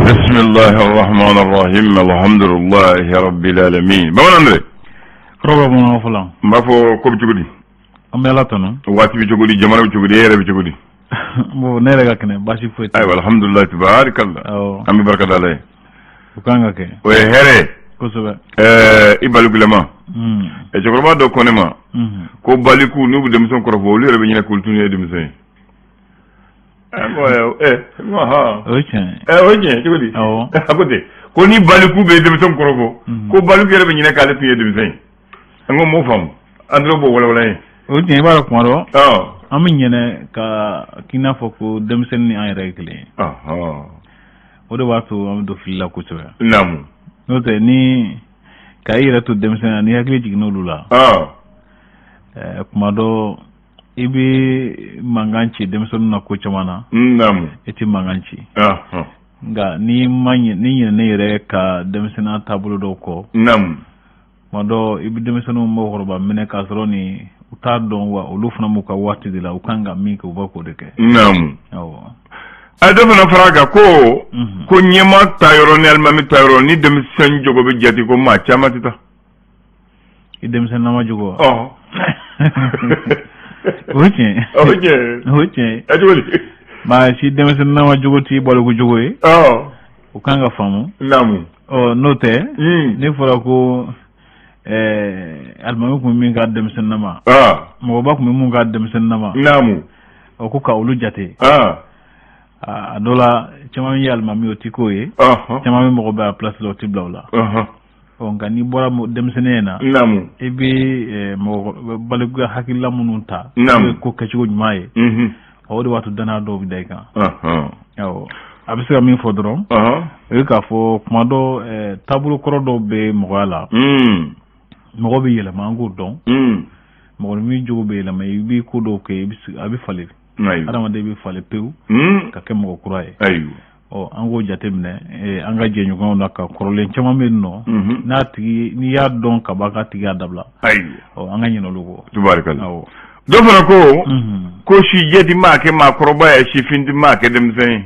بسم الله الرحمن الرحيم الحمد لله رب العالمين. Bamanan dɛ. Kɔrɔbɔ bamanan fɔlɔ. N b'a fɔ ko bɛ cogo di? An bɛ Ala tanu. Waati bɛ cogo di? Jamana bɛ cogo di? E yɛrɛ bɛ cogo di? Bon, ne yɛrɛ ka kɛnɛ, baasi foyi tɛ. Ayiwa, alhamdulilayi, tabaarikala. Awɔ. An bɛ barika da Ala ye. O kan ka kɛ. O ye hɛrɛ ye. Kosɛbɛ. I balikulama, cɛkɔrɔba dɔ ko ne ma ko baliku, n'u bɛ denmisɛn kɔrɔfɔ, olu yɛrɛ bɛ ɲinɛ k'olu tun ye denmisɛn ye. O ye tiɲɛ ye. O ye tiɲɛ cogo di? Awɔ. A ko ten ko ni baliku bɛ denmisɛn kɔrɔfɔ, ko baliku yɛrɛ bɛ ɲinɛ k'ale tun ye denmisɛn ye. An ko m'o faamu, an dɔrɔn b'o walawala ye. O ye tiɲɛ, i b'a dɔn kuma dɔ an bɛ ɲinɛ ka k'i n'a fɔ ko denmisɛnnin ni an yɛrɛ ye kelen ye. O de b'a to an bɛ don fili la kosɛbɛ. N'o tɛ, ni ka i yɛrɛ to denmisɛnnin na, n'i hakili jiginn'olu la, kuma dɔ i bɛ mankan ci denmisɛnninw na ko caman na, i tɛ mankan ci. Nka n'i ma ɲɛ, n'i ɲinɛna i yɛrɛ ka denmisɛnninya taabolo dɔw kɔ, kuma dɔ i bɛ denmisɛnninw mɔgɔkɔrɔba minɛ k'a sɔrɔ ni u t'a dɔn wa olu fana b'u ka waati de la, u kan ka min kɛ, u b'a k'o de kɛ. Awɔ. A dɔ fana fara a kan ko ɲɛmaa ta yɔrɔ ni alimami ta yɔrɔ ni denmisɛn jogo bɛ jate, ko maa caman tɛ taa. I denmisɛnninama jogo wa? O ye tiɲɛ. O ye tiɲɛ. O ye tiɲɛ ye. Ɛ, cogo di? Maa si denmisɛnninama jogo t'i baliku jogo ye. O kan ka faamu. Ɔ, n'o tɛ, ne fɔra ko alimami tun bɛ min k'a denmisɛnninama, mɔgɔba tun bɛ mun k'a denmisɛnninama, ɔ, ko ka olu jate. A dɔ la, caman ye alimami, o ti k'o ye. Caman bɛ mɔgɔ bɛ a place la, o ti bila o la. Ɔ, nka n'i bɔra denmisɛnninya in na, i bɛ mɔgɔ balikuya hakilila minnu ta, n'o ye ko kɛcogo ɲuman ye, o de b'a to danaya dɔw bɛ da i kan. Awɔ. A bɛ se ka min fɔ dɔrɔn, o ye k'a fɔ kuma dɔ taabolo kɔrɔ dɔw bɛ mɔgɔya la. Mɔgɔ bɛ yɛlɛma, an k'o dɔn. Mɔgɔninfin jogo bɛ yɛlɛma, i bɛ ko dɔw kɛ, a bɛ falen. Adamaden bɛ falen pewu ka kɛ mɔgɔ kura ye. Ɔ, an k'o jateminɛ an ka jɛɲɔgɔnw la, ka kɔrɔlen caman bɛ yen nɔ, n'a tigi n'i y'a dɔn ka ban k'a tigi y'a dabila. Ɔ, an ka ɲinɛ olu kɔ. Tubaarikala. Awɔ. Dɔ fana ko sijɛ ti maa kɛ maakɔrɔba ye, sifin ti maa kɛ denmisɛn ye.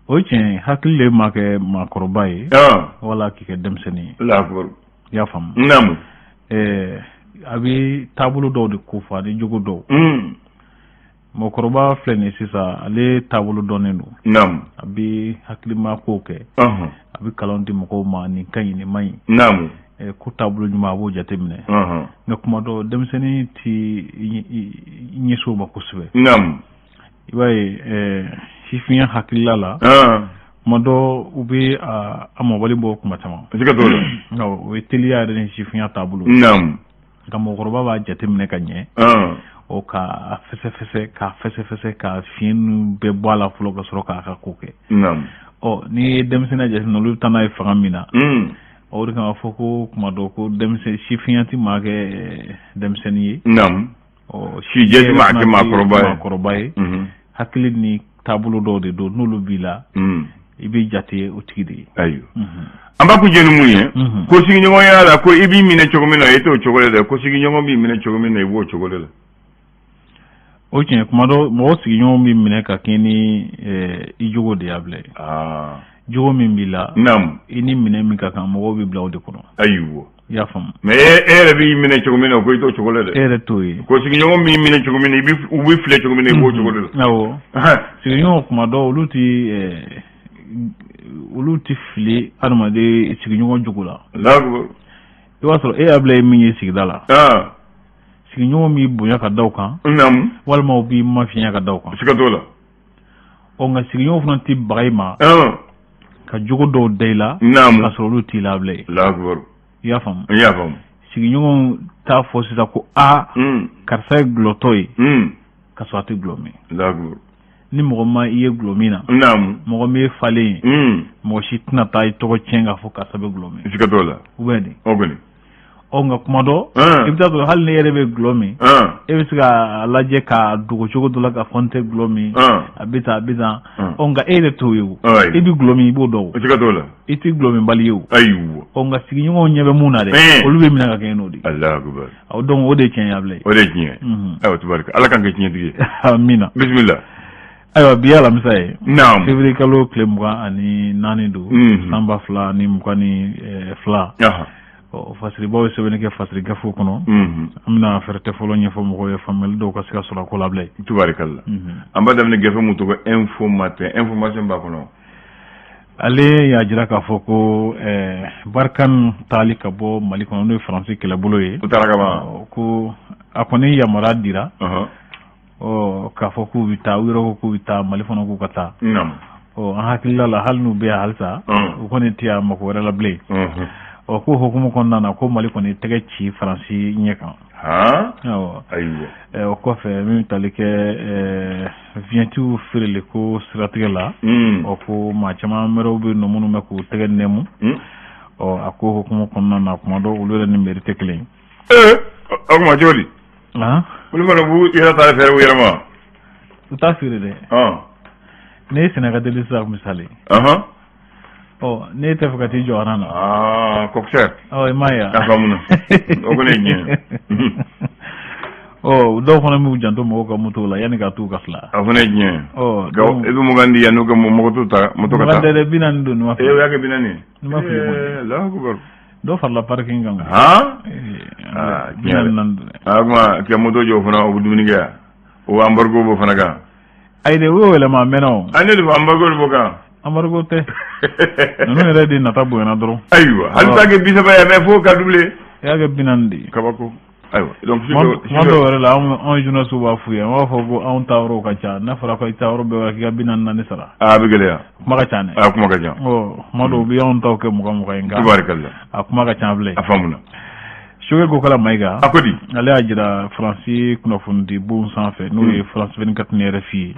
O ye tiɲɛ ye, hakili de maa kɛ maakɔrɔba ye wala k'i kɛ denmisɛnnin ye. Allahu. I y'a faamu? Naamu. A bɛ taabolo dɔw de ko fɔ ani jogo dɔw. Mɔgɔkɔrɔba filɛ nin ye sisan, ale taabolo dɔnnen don. A bɛ hakilima kow kɛ. A bɛ kalan di mɔgɔw ma, nin ka ɲi, nin man ɲi. Ko taabolo ɲuman, a b'o jateminɛ. Nka kuma dɔ, denmisɛnnin ti ɲɛsin o ma kosɛbɛ. I b'a ye, sifinya hakilila la, kuma dɔ u bɛ a mɔbali bɔ kuma caman. Siga t'o la. O ye teliya yɛrɛ ni sifinya taabolo. Nka mɔgɔkɔrɔba b'a jateminɛ ka ɲɛ. O k'a fɛsɛfɛsɛ, k'a fɛsɛfɛsɛ, ka fiɲɛ ninnu bɛɛ bɔ a la fɔlɔ, ka sɔrɔ k'a ka ko kɛ. Ɔ, n'i ye denmisɛnninya jateminɛ, olu bɛ taa n'a ye fanga min na. O de kama fɔ ko kuma dɔ ko denmisɛn sifinya tɛ maa kɛ denmisɛnnin ye. Ɔ, sijɛ tɛ maa kɛ maakɔrɔba ye. Maakɔrɔba ye. Hakili ni taabolo dɔw de don, n'olu b'i la, i bɛ jate o tigi de ye. Ayiwa. An b'a kuncɛ ni mun ye? Ko sigiɲɔgɔnya la, ko i b'i minɛ cogo min na, e t'o cogo de la. Ko sigiɲɔgɔn b'i minɛ cogo min na, i b'o cogo de la. O tiɲɛ, kuma dɔ mɔgɔ sigiɲɔgɔn b'i minɛ ka kɛ ni i jogo de y'a bila ye. Jogo min b'i la, i ni minɛ min ka kan, mɔgɔw b'i bila o de kɔnɔ. Ayiwa. I y'a faamu? Mais e yɛrɛ b'i minɛ cogo min na, ko i t'o cogo la dɛ. E yɛrɛ t'o ye. Ko sigiɲɔgɔn b'i minɛ cogo min na, u b'i filɛ cogo min na, i b'o cogo de la. Awɔ. Sigiɲɔgɔn kuma dɔ, olu ti fili adamaden sigiɲɔgɔn jogo la. I b'a sɔrɔ e y'a bila ye min ye sigida la, sigiɲɔgɔn b'i bonya ka da o kan, walima u b'i mafiɲɛ ka da o kan. Siga t'o la. Ɔ, nka sigiɲɔgɔn fana tɛ baga i ma ka jogo dɔw da i la, k'a sɔrɔ olu t'i la bilen. I y'a faamu? I y'a faamu. Sigiɲɔgɔnw t'a fɔ sisan ko aa, karisa ye gulɔtɔ ye, k'a sɔrɔ a tɛ gulɔ min. Ni mɔgɔ ma i ye gulɔ min na, mɔgɔ min ye falen ye, mɔgɔ si tɛna taa i tɔgɔ tiɲɛ k'a fɔ karisa bɛ gulɔ min. Siga t'o la. Ou bien de. O kɔni. Ɔ, nka kuma dɔ, i bɛ taa sɔrɔ hali ne yɛrɛ bɛ gulɔ min, e bɛ se k'a lajɛ k'a dogo cogo dɔ la k'a fɔ n tɛ gulɔ min, a bɛ tan, a bɛ tan. Ɔ, nka e yɛrɛ t'o ye o. I bɛ gulɔ min, i b'o dɔn o. Siga t'o la. I tɛ gulɔ min bali ye o. Ayiwa. Ɔ, nka sigiɲɔgɔnw ɲɛ bɛ mun na dɛ, olu bɛ minɛ ka kɛ n'o de ye. Alahu akibaru. Ɔ, donc o de ye tiɲɛ ye a bilen. O de ye tiɲɛ ye. Ayiwa, tubarika, Ala k'an kɛ tiɲɛtigi ye. Amina. Bisimila. Ayiwa, bi ye alamisa ye. Naam. Février kalo tile 24 don, san 2022. Ɔ, fasiribaw ye sɛbɛnni kɛ fasiri gafew kɔnɔ. An bɛna fɛɛrɛ tɛ fɔlɔ ɲɛfɔ mɔgɔw ye, faamuyali dɔw ka se ka sɔrɔ a ko la bilen. Tubarikalla. An b'a daminɛ gafe mun tɔgɔ Info Matin, information b'a kɔnɔ. Ale y'a jira k'a fɔ ko Barkhane taali ka bɔ Mali kɔnɔ, n'o ye Faransi kɛlɛbolo ye. O taara ka ban. Ko a kɔni yamaruya dira. Ɔ, k'a fɔ k'u bɛ taa, u yɛrɛ ko k'u bɛ taa, Mali fana k'u ka taa. Ɔ, an hakilila la, hali n'u bɛ yan halisa, u kɔni tɛ yan mako wɛrɛ la bilen. Ɔ, ko hukumu kɔnɔna na, ko Mali kɔni tɛgɛ ci Faransi ɲɛ kan. Awɔ. Ayiwa. O kɔfɛ, min bɛ tali kɛ vignettew feereli ko siratigɛ la, ɔ, ko maa caman wɛrɛw bɛ yen nɔ minnu bɛ k'u tɛgɛ nɛmu. Ɔ, a ko hukumu kɔnɔna na, kuma dɔw olu yɛrɛ ni mairie tɛ kelen ye. Ee, o kuma cogo di? Olu fana b'u yɛrɛ ta feere u yɛrɛ ma. U t'a feere dɛ. Ne ye sɛnɛ ka deli sisan, misali. Ɔ, ne tɛ fɛ ka t'i jɔ rang na. Aa, coxeur. Ɔ, i m'a ye wa? A faamuna. O kɔni ye tiɲɛ ye. Ɔ, dɔw fana b'u janto mɔgɔw ka moto la yanni ka t'u ka fila. A fana ye tiɲɛ ye. Ɔ, donc i bɛ 20 di yan n'u ka moto ta, moto ka taa. 20 tɛ dɛ, 40 don, ni ma fili. Ee, o y'a kɛ 40 ye. Ni ma fili kɔni. Ee, Alahu akibaru. Dɔ farala parking kan. Han? Aa, 44 don dɛ. A kuma kɛ moto jɔ fana, o bɛ dumuni kɛ yan. O embargo b'o fana kan. Ayi dɛ, u y'o yɛlɛma a mɛnna o. A ne de fɔ embargo de b'o kan. Embargo tɛ. Ninnu yɛrɛ de nata bonyana dɔrɔn. Ayiwa, hali t'a kɛ 30 ye, mais fo ka doubler. I y'a kɛ 40 de ye. Kabako. Ayiwa, donc kuma dɔw yɛrɛ la, anw journalistes b'a f'u ye, an b'a fɔ ko anw ta yɔrɔw ka ca, n'a fɔra ko i ta yɔrɔ bɛɛ k'i ka 44 sara. A bɛ gɛlɛya. Kuma ka ca dɛ. A kuma ka ca. Ɔ, kuma dɔw bɛ anw taw kɛ 20 20 ye, nka. Tubaarikala. A kuma ka ca bilen. A faamuna. Choguel Kokalla Maïga. A ko di? Ale y'a jira Faransi kunnafonidi bon sanfɛ, n'o ye France 24 ni RFI ye.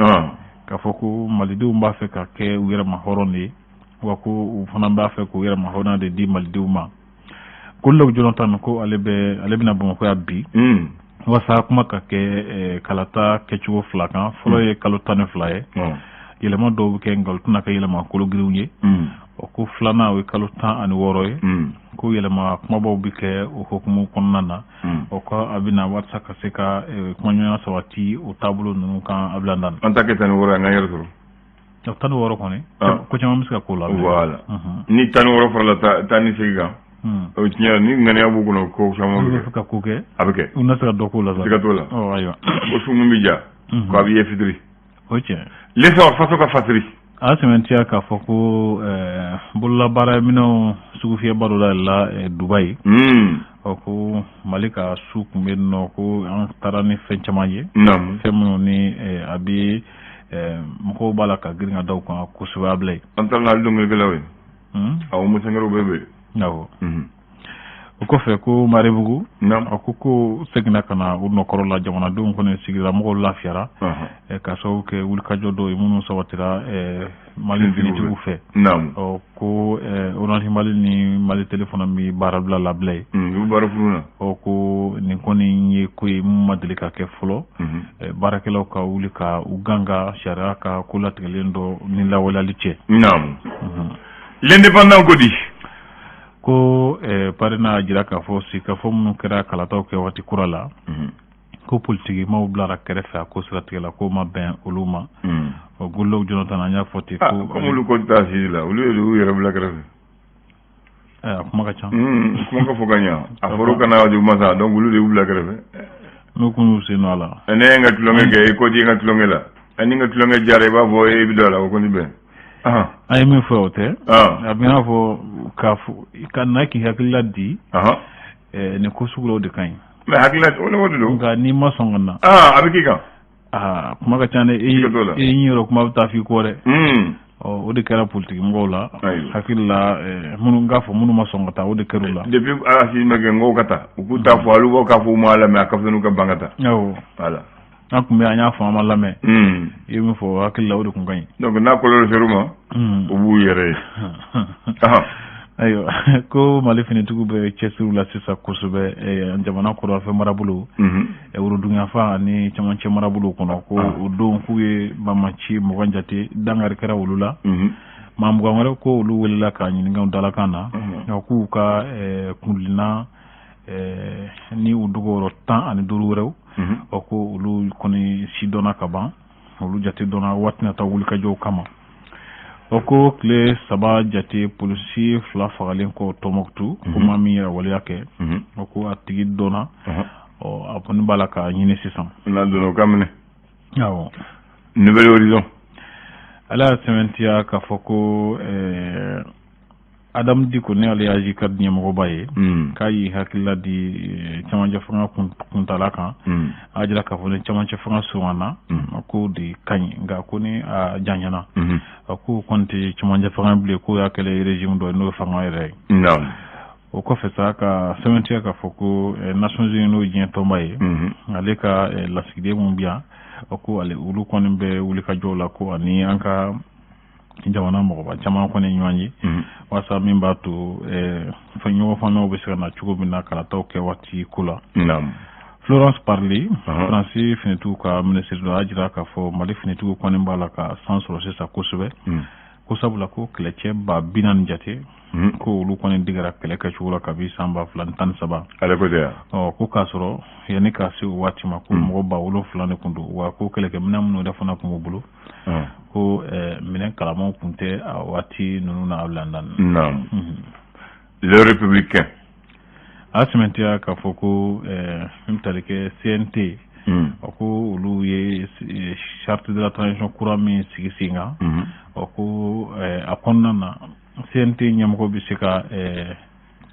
K'a fɔ ko malidenw b'a fɛ ka kɛ u yɛrɛ ma hɔrɔn de ye, wa ko u fana b'a fɛ k'u yɛrɛ ma hɔrɔnya de di malidenw ma. Goodluck Jonathan ko ale bɛna Bamakɔ yan bi. Walasa kuma ka kɛ kalata kɛcogo fila kan. Fɔlɔ ye kalo 12 ye. Yɛlɛma dɔw bɛ kɛ, nka olu tɛna kɛ yɛlɛma kologirinw ye. O ko filanan, o ye kalo 16 ye. Ko yɛlɛma kumabaw bɛ kɛ o hukumu kɔnɔna na. O ko a bɛna walasa ka se ka kumaɲɔgɔnya sabati o taabolo ninnu kan a bila. An ta kɛ 16 an ka yɛrɛ sɔrɔ. 16 kɔni, ko caman bɛ se ka k'o la. Voilà, ni 16 farala 18 kan, o tiɲɛ ni ŋaniya b'u kɔnɔ, ko caman bɛ kɛ. Ka ko kɛ. A bɛ kɛ. U na se ka dɔ k'o la. Siga t'o la. Ɔ, ayiwa. Ko su min bɛ ja, ko a bɛ ye fitiri. O tiɲɛ. L'essor, faso ka fasiri. A sɛmɛntiya k'a fɔ ko bololabaaraminɛnw sugufiyɛba dɔ dayɛlɛla Dubayi. Ɔ, ko Mali ka su tun bɛ yen nɔ, ko an taara ni fɛn caman ye. Fɛn minnu ni a bɛ mɔgɔw b'a la ka girin ka da u kan kosɛbɛ a bila yen. An taara n'ale dɔnkilikilaw ye. Awɔ, musankɛrɛw bɛɛ bɛ yen. Awɔ. O kɔfɛ, ko Marebugu. A ko seginna ka na u nɔkɔrɔ la, jamanadenw kɔni sigilamɔgɔw lafiyara ka sababu kɛ wulikajɔ dɔw ye minnu sabatira Mali finitigiw fɛ. Ɔ, ko Orange Mali ni Malitel fana bɛ baara bila labila ye. U bɛ baara furu na. Ɔ, ko nin kɔni ye ko ye mun ma deli ka kɛ fɔlɔ, baarakɛlaw ka wuli ka u ganga sariya ka ko latigɛlen dɔ ni lawaleyali cɛ. Naamu. L'Indépendant ko di? Ko PARENA jira k'a fɔ sigikafɔ minnu kɛra kalataw kɛ waati kura la, ko politikimaw bilara kɛrɛfɛ a ko siratigɛ la, k'o ma bɛn olu ma. Ɔ, Goodluck Jonathan, an y'a fɔ ten ko. Komi olu ko tɛ assise la, olu yɛrɛ y'u yɛrɛ bila kɛrɛfɛ. A kuma ka ca. Kuma ka fɔ ka ɲa, a fɔra kana jugu sa, donc olu de y'u bila kɛrɛfɛ. N'u kun y'u sen don a la. Ne ye n ka tulonkɛ kɛ, i ko t'i ka tulonkɛ la, ni n ka tulonkɛ diyara, i b'a fɔ e bɛ don a la, o kɔni bɛn. An ye min fɔ, o tɛ, a bɛ n'a fɔ k'a fɔ ka na k'i hakilila di nin ko sugu la, o de ka ɲi. Mais hakilila o de don. Nka n'i ma sɔn ka na. A bɛ k'i kan. Aa, kuma ka ca dɛ, e yɔrɔ kuma bɛ taa f'i kɔ dɛ. Ɔ, o de kɛra politiki mɔgɔw la, hakili la minnu k'a fɔ minnu ma sɔn ka taa, o de kɛra u la. Depuis assise ma kɛ, n ko ka taa, u k'u ta fɔ, olu b'o k'a fɔ u ma lamɛn, a ka fisa n'u ka ban ka taa. Awɔ. Voilà. An tun bɛ an y'a fɔ, an ma lamɛn. I ye min fɔ, hakili la o de tun ka ɲi. Donc n'a kɔlɔlɔ ser'u ma, u b'u yɛrɛ ye. Ayiwa, ko Mali finitigiw bɛ cɛsiriw la sisan kosɛbɛ jamana kɔrɔnfɛ marabolo, woroduguyanfan ani cɛmancɛ marabolo kɔnɔ, ko o don k'u ye banbaanci 20 jate, dankari kɛra olu la. Maa 20 wɛrɛ, ko olu welela ka ɲininka dalakan na, k'u ka kundilan ni u dogoyɔrɔ 15 wɛrɛw. Ɔ, ko olu kɔni sidɔnna ka ban. Olu jate dɔnna waati nata wulikajɔw kama. O ko tile 3 jate polisi 2 fagalen kɔ Tɔnbɔkutu, ko maa min y'a waleya kɛ, o ko a tigi dɔnna, ɔ a kɔni b'a la k'a ɲini sisan. N'a donna o ka minɛ. Awɔ. Nouvel Horizon. Ala y'a sɛmɛntiya k'a fɔ ko Adamu Diko, ne ale ye AJCAD ɲɛmɔgɔba ye, k'a y'i hakilila di camancɛ fanga kuntala kan. A jira k'a fɔ ni camancɛ fanga surunyana, ko de ka ɲi, nka ko ni a janyana, a ko kɔni tɛ camancɛ fanga bilen, k'o y'a kɛlen régime dɔ ye n'o ye fanga yɛrɛ ye. O kɔfɛ sa, ka sɛmɛntiya k'a fɔ ko Nations Unies, n'o ye diɲɛ tɔnba ye, ale ka lasigiden mun bi yan, ko ale olu kɔni bɛ wulikajɔw la, ko ani an ka jamana mɔgɔba caman kɔni ɲɔgɔn ye, walasa min b'a to fɛn ɲɔgɔn faamuyaw bɛ se ka na cogo min na kalataw kɛ waati ko la. Florence Parly, Faransi finitigiw ka minisiri dɔ, a y'a jira k'a fɔ Mali finitigiw kɔni b'a la ka san sɔrɔ sisan kosɛbɛ, ko sabula ko kɛlɛcɛ 40,000 jate, ko olu kɔni digara kɛlɛ kɛcogo la kabi san 2013. Ale ko tɛ yan. Ɔ ko k'a sɔrɔ yanni k'a se o waati ma, ko mɔgɔ 7,000 de tun don, wa ko kɛlɛkɛminɛn minnu yɛrɛ fana tun b'u bolo, ko minɛn kalamaw tun tɛ a waati ninnu na a bilanda. Le Républicain. A sɛmɛntiya k'a fɔ ko min bɛ tali kɛ CNT, a ko olu ye charte de la transition kura min sigi sen kan, ɔ ko a kɔnɔna na CNT ɲɛmɔgɔ bɛ se ka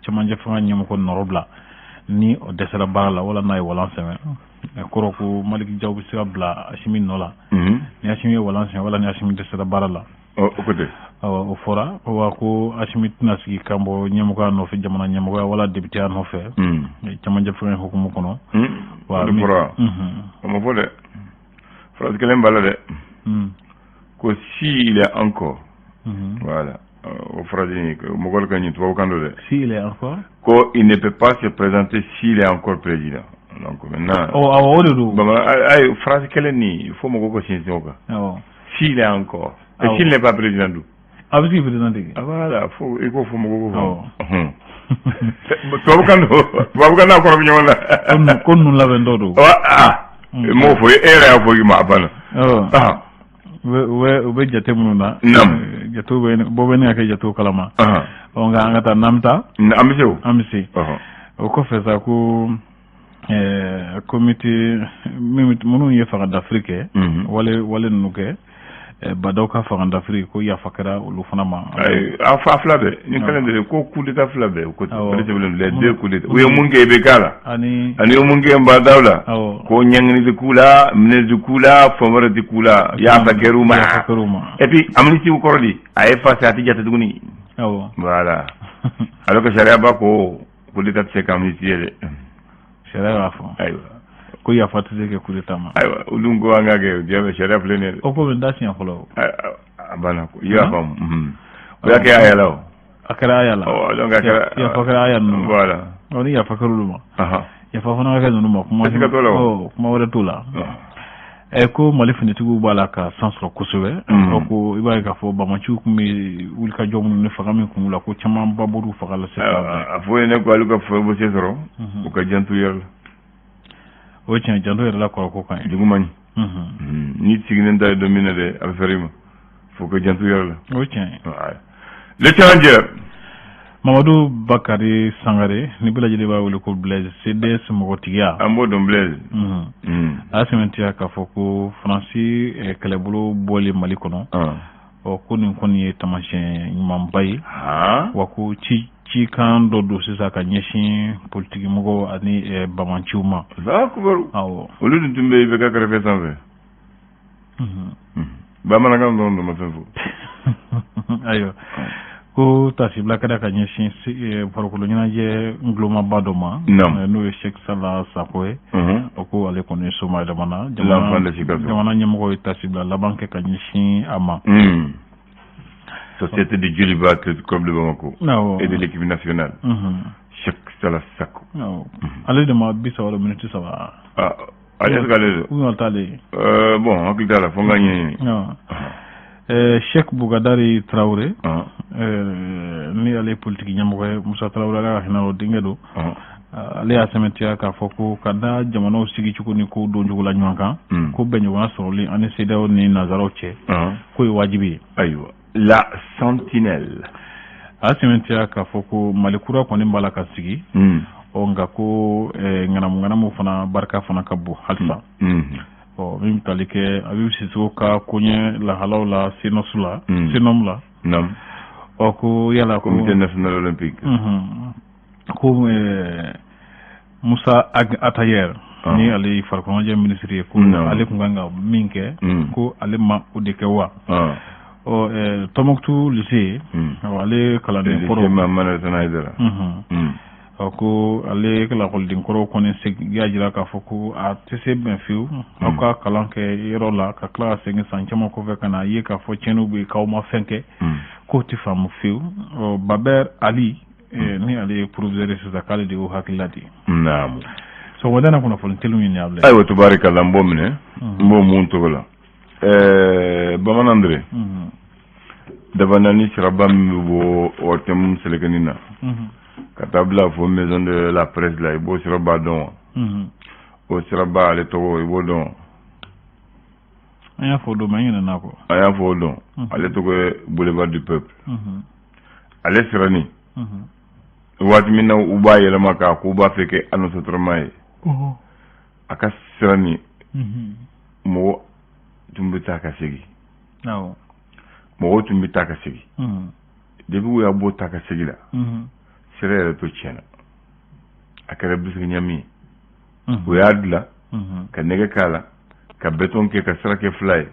cɛmancɛ fanga ɲɛmɔgɔ nɔrɔ bila ni o dɛsɛra baara la, wala n'a ye walan sɛmɛ. Kɔrɔ ko Maliki Jaw bɛ se ka bila Asimi nɔ la ni Asimi ye walan sɛmɛ, wala ni Asimi dɛsɛra baara la. O ko ten. O fɔra wa ko Asimi tɛna sigi kan bɔ ɲɛmɔgɔya nɔfɛ, jamana ɲɛmɔgɔya wala députéya nɔfɛ, cɛmancɛ fanga hukumu kɔnɔ. O de fɔra. O ma fɔ dɛ. Phrase kelen b'a la dɛ. Ko s'il est encore. Voilà. O phrase in mɔgɔ ka ɲi tubabukan don dɛ. S'il est encore. Ko il ne peut pas se présenter s'il est encore président. Donc maintenant. Ɔ awɔ, o de don. Bamanan ayi, phrase kelen nin, il faut mɔgɔw ka sinsin o kan. Awɔ. S'il est encore. Et s'il n'est pas président dun? A bɛ se k'i présenter. Ah voilà, fo i k'o fɔ mɔgɔw k'o fɔ. Tubabukan don, tubabukan n'a kɔrɔ bɛ ɲɔgɔn na. Ko ninnu labɛntɔ don. Ah, m'o fɔ, e yɛrɛ y'a fɔ i ma, a banna. Awɔ. U bɛ jate minnu na. Jatew bɛ bɔ, bɛ ne ka kɛ jatew kalama. Ɔ nka an ka taa n'an bɛ taa. An bɛ se o. An bɛ se. O kɔfɛ sa, ko comité minnu ye fanga dafiri kɛ, wale ninnu kɛ, Badaw ka fanga dafiri, ko yafa kɛra olu fana ma. A fa fila bɛɛ ni kelen de ko coup d'état fila bɛɛ, ko o de sɛbɛnnen les deux coups d'état, u ye mun kɛ IBK la, ani ye mun kɛ Badaw la, ko ɲangini tɛ k'u la, minɛ tɛ k'u la, fɛn wɛrɛ tɛ k'u la, yafa kɛr'u ma. Et puis amnistie kɔrɔ di, a ye effacé, a tɛ jate tuguni. Voilà, alors que sariya b'a ko coup d'état tɛ se ka amnistie dɛ. Sariya b'a fɔ. Ayiwa. Ko yafa tɛ se kɛ coup d'état ma. Ayiwa, olu ko an ka kɛ diɲɛ sariya filɛ nin ye dɛ. O ko bɛ n da siɲɛ fɔlɔ. A banna, i y'a faamu. O y'a kɛ aya la o. A kɛra aya la. Ɔ donc a kɛra. Yafa kɛra aya ninnu ma. Voilà. Ɔ ni yafa kɛra olu ma. Yafa fana ka kɛ ninnu ma. Kuma siga t'o la o. Kuma wɛrɛ t'o la. Ko Mali finitigiw b'a la ka san sɔrɔ kosɛbɛ. O ko i b'a ye k'a fɔ bamaciw tun bɛ wulikajɔ minnu ni fanga min kun la, ko camanba bɔr'u faga la sisan. A fɔ ye ne ko olu ka fɛn se sɔrɔ, u ka janto yɛrɛ la. O tiɲɛ, janto yɛrɛ la kɔrɔ ko ka ɲi. Jugu man ɲi. N'i sigilen ta ye don min na dɛ, a bɛ fɛrɛ i ma. Fo ka janto yɛrɛ la. O tiɲɛ ye. Le Challenger. Mamadu Bakari Sangare, ni bɛɛ lajɛlen b'a wele ko Blaise, CDS mɔgɔtigiya. An b'o dɔn, Blaise. A y'a sɛmɛntiya k'a fɔ ko Faransi kɛlɛbolo bɔli Mali kɔnɔ, ɔ ko nin kɔni ye taamasiyɛn ɲumanba ye. Wa ko cikan dɔ don sisan ka ɲɛsin politiki mɔgɔw ani bamaciw ma. Awɔ. Olu dun tun bɛ IBK kɛrɛfɛ sanfɛ. Bamanankan dɔrɔn don, ma fɛn fɔ. Ayiwa, ko tasibila kɛra ka ɲɛsin farikolo ɲɛnajɛ ngulomaba dɔ ma, n'o ye Cheikh Salah Sako ye. O ko ale kɔni soma yɛlɛmana, jamana ɲɛmɔgɔ ye tasibila laban kɛ ka ɲɛsin a ma. Société de Djoliba Athletic Club de Bamako et de l'équipe nationale. Cheikh Salah Sako. Ale de ma 30 miniti 3. Ah, ale est-ce qu'ale don? Ou t'ale. Bon, hakili t'a la, fo n ka ɲɛɲini. Cheikh Bougadari Traoré, ni ale ye politiki ɲɛmɔgɔ ye, Musa Traoré, ala ka hinɛ o denkɛ don. Ale y'a sɛmɛntiya k'a fɔ ko ka da jamanaw sigicogo ni kow doncogo la ɲɔgɔn kan, ko bɛnɲɔgɔnya sɔrɔli ani CEDEAO ni nanzaraw cɛ, k'o ye wajibi ye. Ayiwa, La Sentinelle. A y'a sɛmɛntiya k'a fɔ ko Mali kura kɔni b'a la ka sigi, ɔ nka ko ŋanamu ŋanamu fana barika fana ka bon halisa. Ɔ min bɛ tali kɛ Habib Sissoko ka koɲɛ lahalaw la CNOS la, CNOM la. Ɔ ko yala ko Comité national olympique. Ko Musa Ag Atayer, ni ale ye farikoloɲɛnajɛ minisiri ye, ko ale tun kan ka min kɛ, ko ale ma o de kɛ wa. Ɔ Tɔnbukutu lycée, ale kalanden kɔrɔ. Lycée Mahamane Haidara. Ɔ ko ale lakɔliden kɔrɔw kɔni y'a jira k'a fɔ ko a tɛ se bɛn fiyewu, aw ka kalan kɛ yɔrɔ la ka tila ka segin san caman kɔfɛ ka na ye k'a fɔ tiɲɛniw bɛ yen k'aw ma fɛn kɛ, k'o tɛ faamu fiyewu. Ɔ Baber Ali, ni ale ye proviseur ye sisan, k'ale de y'o hakilila di. Sɔgɔmada in na kunnafoni teliw ɲini a bila. Ayiwa, tubaarikala, n b'o minɛ, n b'o mun tɔgɔ la, Bamanan Dere, Dabanani siraba min bɛ bɔ ORTM selekɛni na ka taa bila fo Maison de la Presse la, i b'o siraba dɔn wa? O siraba, ale tɔgɔ, i b'o dɔn wa? An y'a fɔ o don, mais n ɲinɛna kɔ. An y'a fɔ o don, ale tɔgɔ ye Boulevard du Peuple. Ale siranin, waati min na u b'a yɛlɛma k'a k'u b'a fɛ kɛ anneau Sotrama ye, a ka siranin, mɔgɔ tun bɛ taa ka segin, mɔgɔw tun bɛ taa ka segin. Depuis u y'a bɔ taa ka segin la, sira yɛrɛ to tiɲɛna, a kɛra bisigi ɲami ye. U y'a dilan ka nɛgɛ k'a la, ka béton kɛ, ka sira kɛ fila ye.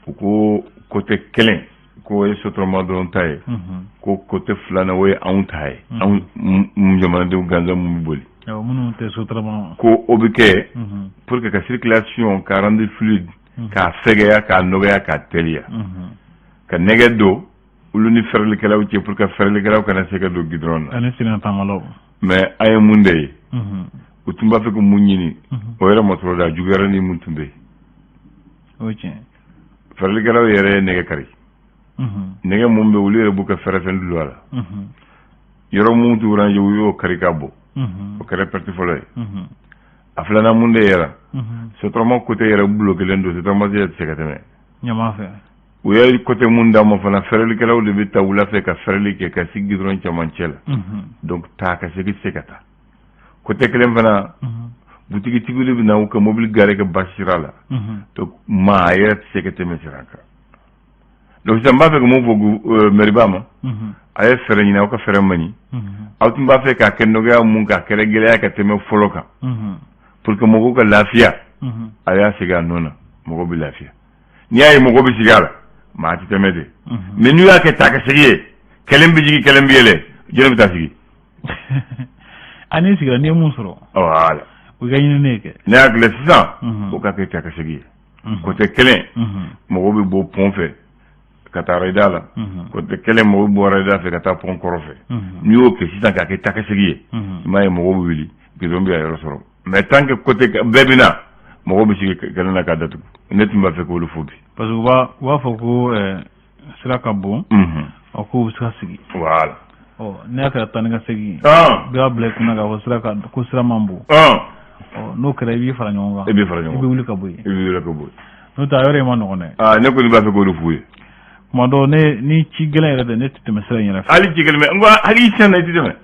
U ko côté kelen ko ye Sotrama dɔrɔn ta ye, ko côté filanan, o ye anw ta ye, anw jamanadenw gansan mun bɛ boli. Minnu tɛ Sotrama. Ko o bɛ kɛ pour que ka circulation ka rendre fluide, k'a fɛgɛya, k'a nɔgɔya, k'a teliya, ka nɛgɛ don olu ni fɛrɛlikɛlaw cɛ pour que fɛrɛlikɛlaw kana se ka don goudron na. Ani sennatamalaw. Mais an ye mun de ye? U tun b'a fɛ ka mun ɲini, o yɛrɛ ma sɔrɔ dɛ, a juguyara ni mun tun bɛ yen. O ye tiɲɛ. Fɛrɛlikɛlaw yɛrɛ ye nɛgɛ kari. Nɛgɛ mun bɛ, olu yɛrɛ b'u ka fɛrɛfɛn dulon a la. Yɔrɔ mun t'u rangé, u y'o kari ka bɔ. O kɛra perte fɔlɔ ye. A filanan, mun de yɛrɛ? Sotrama côté yɛrɛ bloqué don, Sotrama yɛrɛ tɛ se ka tɛmɛ. Ɲama fɛ. U ye côté mun d'a ma fana, fɛrɛlikɛlaw de bɛ taa wula fɛ ka fɛrɛli kɛ ka sigi goudron cɛmancɛ la. Donc taa ka segin tɛ se ka taa. Côté kelen fana, butigitigiw de bɛ na u ka mobili garer ka ba sira la. Donc maa yɛrɛ tɛ se ka tɛmɛ sira kan. Donc sisan, n b'a fɛ ka mun fɔ mɛriba ma? A ye fɛɛrɛ ɲini, aw ka fɛɛrɛ man ɲi. Aw tun b'a fɛ k'a kɛ nɔgɔya mun, k'a kɛra gɛlɛya ka tɛmɛ fɔlɔ kan, pour que mɔgɔw ka lafiya. A y'a segin a nɔ na, mɔgɔw bɛ lafiya. N'i y'a ye mɔgɔ bɛ sigi a la, maa tɛ tɛmɛ de. Mais n'u y'a kɛ taa ka segin ye, kelen bɛ jigin, kelen bɛ yɛlɛ, jɔnni bɛ taa sigi? A n'i sigira, n'i ye mun sɔrɔ? Voilà. O ka ɲini ne ye kɛ. Ne hakili sisan, o ka kɛ taa ka segin ye. Côté kelen, mɔgɔw bɛ bɔ pont fɛ ka taa arida la. Côté kelen, mɔgɔw bɛ bɔ arida fɛ ka taa pont kɔrɔ fɛ. N'i y'o kɛ sisan k'a kɛ taa ka segin ye, i m'a ye mɔgɔw bɛ wuli, goudron bɛ a yɔrɔ sɔrɔ. Mais tant que côté bɛɛ bɛ na, mɔgɔw bɛ sigi kɛnɛ na k'a datugu. Ne tun b'a fɛ k'olu fɔ bi. Parce que u b'a fɔ ko sira ka bon, ɔ k'u bɛ se ka sigi. Voilà. Ɔ n'i y'a kɛra taa ni ka segin ye, bɛɛ b'a bila i kunna k'a fɔ sira ka ko sira man bon. Ɔ n'o kɛra, i b'i fara ɲɔgɔn kan. I b'i fara ɲɔgɔn kan. I bɛ wuli ka bɔ yen. I bɛ wuli ka bɔ yen. N'o tɛ, a yɔrɔ in ma nɔgɔn dɛ. Aa, ne kɔni b'a fɛ k'olu f'u ye. Tuma dɔw, ne ni ci gɛlɛn yɛrɛ tɛ, ne tɛ tɛmɛ sira in yɛrɛ fɛ. Hali ci gɛlɛn, n ko hali i tiɲɛ na, i tɛ tɛmɛ.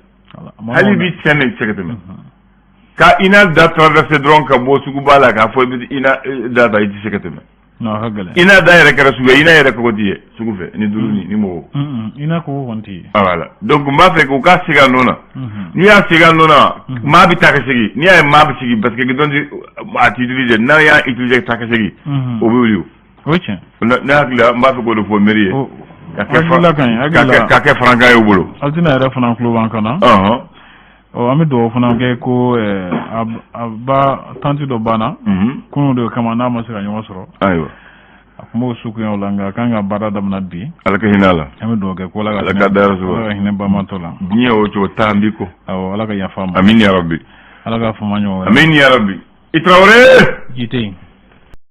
Hali bi tiɲɛ na, i tɛ se ka tɛmɛ. Ka ina da traversé dɔrɔn ka bɔ suguba la k'a fɔ i bɛ ina da ta, i tɛ se ka tɛmɛ. Non, a ka gɛlɛn. Ina da yɛrɛ kɛra sugu ye, ina yɛrɛ kogo tɛ ye sugu fɛ ni duuru ni mɔgɔw. Ina kogo kɔni tɛ ye. Voilà, donc n b'a fɛ k'u ka segin a nɔ na. N'i y'a segin a nɔ na, maa bɛ taa ka segin. N'i y'a ye maa bɛ sigi, parce que goudron a tɛ utiliser, n'a y'a utiliser taa ka segin, o bɛ wuli o. O ye tiɲɛ. Ne hakili la, n b'a fɛ k'o de fɔ mairie ye. Hakilila ka ɲi. Ka kɛ farankan ye u bolo. Altina yɛrɛ fana tulo b'an kan na. Ɔ an bɛ dugawu fana kɛ ko a ba tanti dɔ banna kunun de kama, n'a ma se ka ɲɔgɔn sɔrɔ. A tun b'o sukuyaw la, nka a kan ka baara daminɛ bi. Ala ka hinɛ a la. An bɛ dugawu kɛ ko Ala ka dayɔrɔ sɔrɔ. Ala ka hinɛ bamatɔ la. Diɲɛ o cogo taa n b'i kɔ. Awɔ, Ala ka yafa a ma. Amin ya Rabbi. Ala ka fama ɲɔgɔn. Amin ya Rabbi. I Tarawele. Ji tɛ yen.